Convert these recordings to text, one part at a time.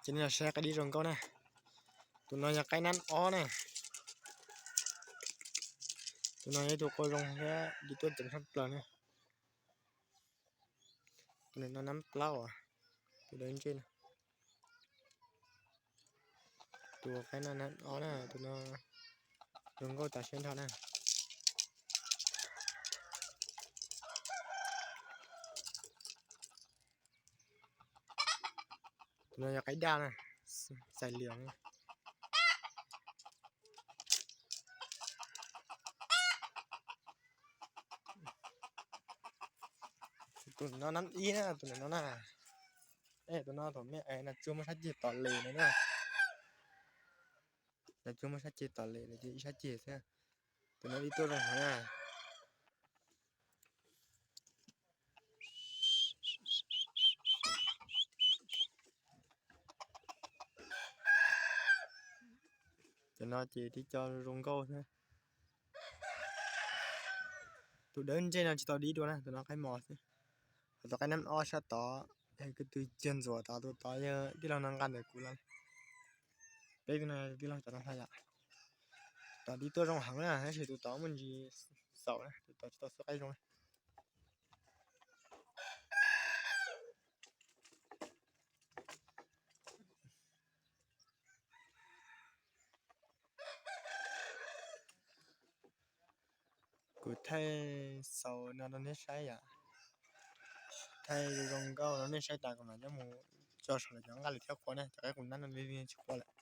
Ces nej los saib qaib dib zoo nkauj na. Tus no yog qaib nab ob na. Tus no yog ib tug qua zoo thiab dib tuaj ceev tshaj plaws na. Tus no nab plaub, tus dawb ntsej no. Tus qaib no nab ob na, tus no zoo nkauj tas siab nrho na. Tus no yog qaib daj na, xais lios. Tus no nab ib na, tus no na. Tus no thaum me es nas tsuag muaj sab ceg tom lem no na. Nas tsuag muaj sab ceg tom lem no ces ib sab ceg xwb. Tus no dib tuaj zoo heev na. Cov no ces tib co zoo nkauj xwb. Tus dawb ntsej no tsis tau dib dua na, tus no qaib mos xwb. Ho tus qaib nab ob sab tod, ko tw cag ntxuam tod, tus tod yog tij laug no nqa ntawm kuv los. Peb tus no tij laug cov no yom. Tod dib tuaj zoo heev na, tab sis tus tod muaj ntsis xaus na, tus tod tsis tau xub qaib zoo na. Kuv thaij xaus no rau nej saib yom. Thaij zoo nkauj rau nej saib tas kuv mam coj mus tso saum lawv cov nqaj lawv thiaj qua na, cov qaib qus nab no tsis qua lawm.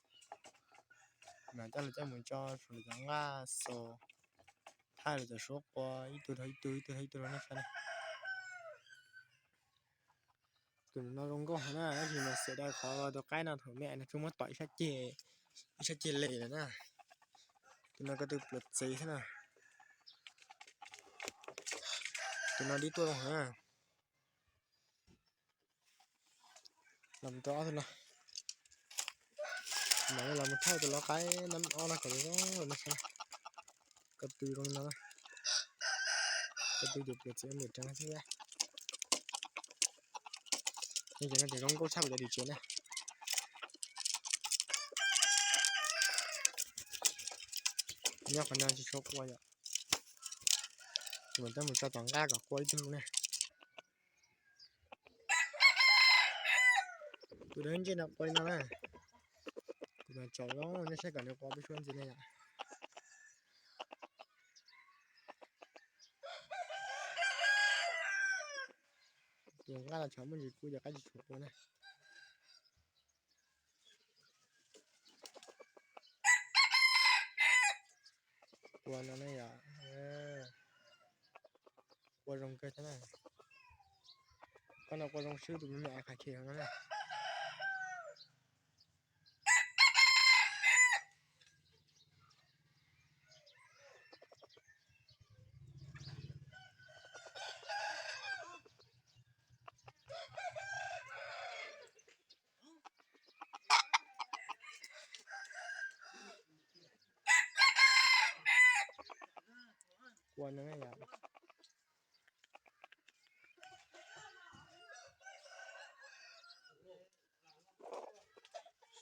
Kuv mam coj lawv coj mus tso saum lawv cov nqaj xaus, thaij lawv cov suab qua ib tug dhau ib tug, ib tug dhau ib tug rau nej saib na. Tus no zoo nkauj heev na, tab sis mas xav tias qhov tus qaib no thaum me es no tsuas muab tom ib sab ceg, ib sab ceg lem lawm na. Tus no ko tw pluav txev xwb na. Tus no dib tuaj zoo heev na. Los mus rau ob tug no. Mam los mus thaij tus lau qaib nab ob no kom zoo zoo na. Ko tw zoo li no na. Ko tw ces pluav txev npem reev xwb. Nej cov no ces zoo nkauj tshaj kuv cov tim tsev na. Nyob qhov no tsis tshua qua yom. Kuv mam coj mus tso tom nqaj kom qua ib tug na. Tus dawb ntsej no qua li no na. Kuv mam tsaus zoo nej saib kom nws qua peb suab ntxiv na yom. Tus nqaj no tshav muaj ntsis kub ces qaib tsis tshua qua na. Qua no ne yom. Qua zoo kawg thiab na. Koj no qua zoo swb tus me me qhov khe no na. Qua no yom.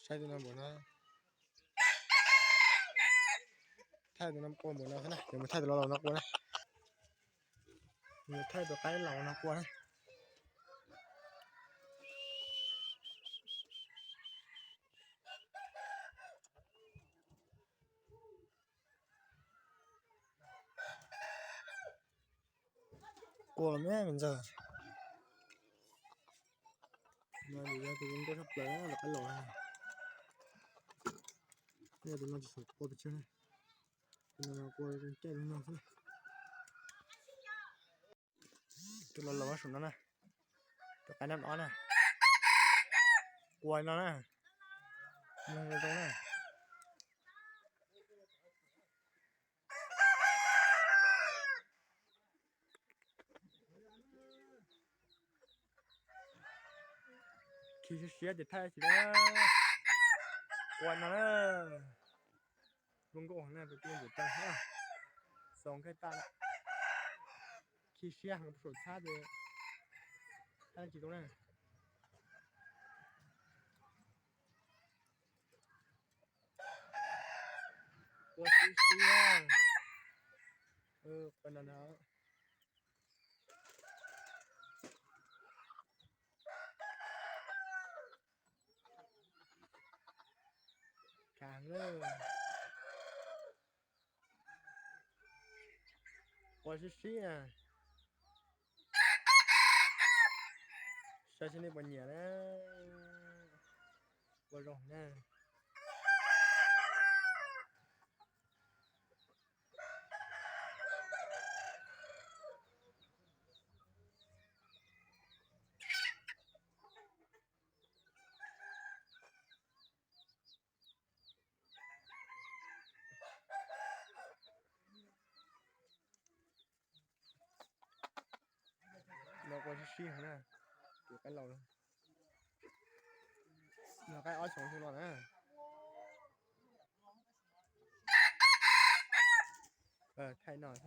Saib tus no npaum no. Thaij tus no qua npaum no xwb na, yuav mus thaij tus laus laus no qua na. Yuav thaij tus qaib laus no qua na. Qua los me me ntxawg. No yog tus zoo nkauj tshaj plaws los qaib laus. Yog tus no tsis tshua qua pes tsawg. Tus no qua zoo caij li no xwb. Tus laus laus saum no na. Tus qaib nab ob na. Qua li no na. Mloog zoo zoo na. Khi siab siab ces thaij tsis dab. Qua no na. Zoo nkauj heev na, tus tij laug npum tag na. Xaus nqaij tag lawm. Khi siab heev, saum txhab ces thaij tsis tau na. Ib, ua no no. Khaj lawm. Qua sib sib na. Saib seb nej puas nyiam na. Ua zoo na. No qua sib sib heev na. Tus qaib laus no, qaib ob xyoos xwb los na. Thaij no xwb.